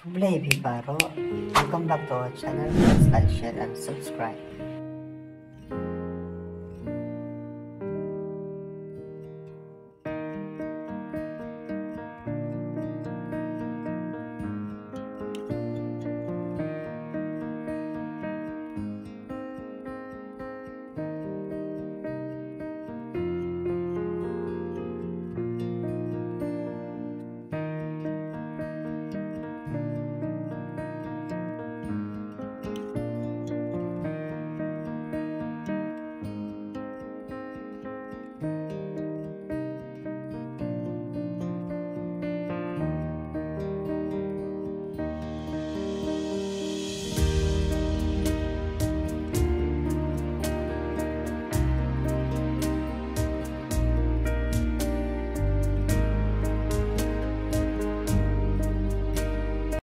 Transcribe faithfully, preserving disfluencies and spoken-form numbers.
Khublei phi baroh. Welcome back to our channel. Please like, share and subscribe.